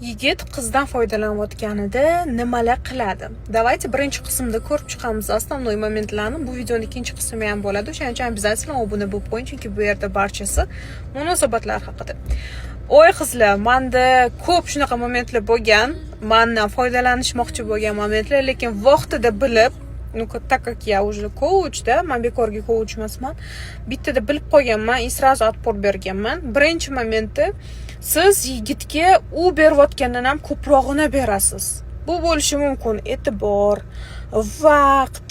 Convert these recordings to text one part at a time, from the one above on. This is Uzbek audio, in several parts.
Yigit qizdan foydalanayotganida nimalar qiladi? Давайте birinchi qismda ko'rib chiqamiz основной momentlarni. Bu videoni ikkinchi qismi ham bo'ladi, o'shaning uchun обязательно obuna bo'lib qo'ying, chunki bu yerda barchasi munosabatlar haqida. Oy qizlar, manda ko'p shunaqa momentlar bo'lgan, mandan foydalanishmoqchi bo'lgan momentlar, lekin vaqtida bilib, ну, так как я уже коуч, да, man bekorga коуч emasman, bittada bilib qo'yganman и сразу отпор berganman. Birinchi momenti: siz yigitga u berayotgandan ham ko'prog'ini berasiz. Bu bo'lishi mumkin e'tibor, vaqt,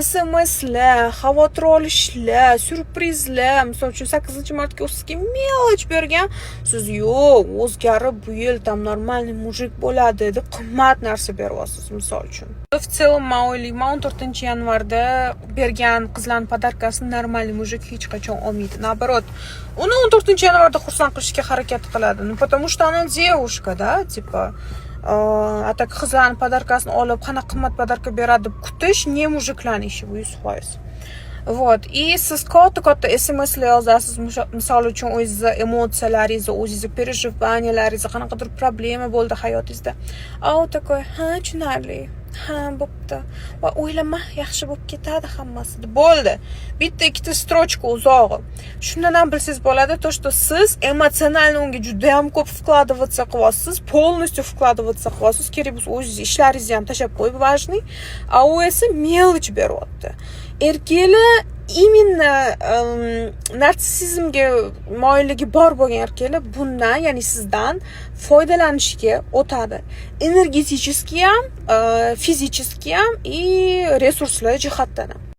SMSlar, xavotir olishlar, syurprizlar. Misol uchun, 8-martga u sizga мелочь bergan, siz yo'q, o'zgarib, bu yil там нормальный мужик bo'ladi deb qimmat narsa beryapsiz, misol uchun. В целом, man o'ylayman, 14-yanvarda bergan qizlarni подарка sini нормальный мужик hech qachon olmaydi. Наоборот, uni 14-yanvarda xursand qilishga harakat qiladi, ну, потому что она девушка, да, типа. А так qizlarni подарка sini olib, qanaqa qimmat подарка beradi deb kutish не мужик larni ishi bu, 100%. Вот, и siz katta katta SMSlar yozasiz, misol uchun, o'zingizni emotsiyalaringizni, o'zingizni переживания laringizni, qanaqadir problema bo'ldi hayotingizda, а u такой: "Ha, tushunarli, ha, bo'pti, va o'ylama, yaxshi bo'lib ketadi hammasi", deb bo'ldi, bitta ikkita строчка uzog'i. Shundan ham bilsangiz bo'ladi то, что siz эмоционально unga judayam ko'p вкладываться qilyapsiz, полностью вкладываться qilyapsiz, kerak bo'lsa, o'zingizni ishlaringizni ham tashlab qo'yib, важный, а u esa мелочь beryapti. Erkaklar, именно narsissizmga moyilligi bor bo'lgan erkaklar bundan, ya'ni sizdan foydalanishga o'tadi энергетически ham, физически ham и resurslar jihatdan ham.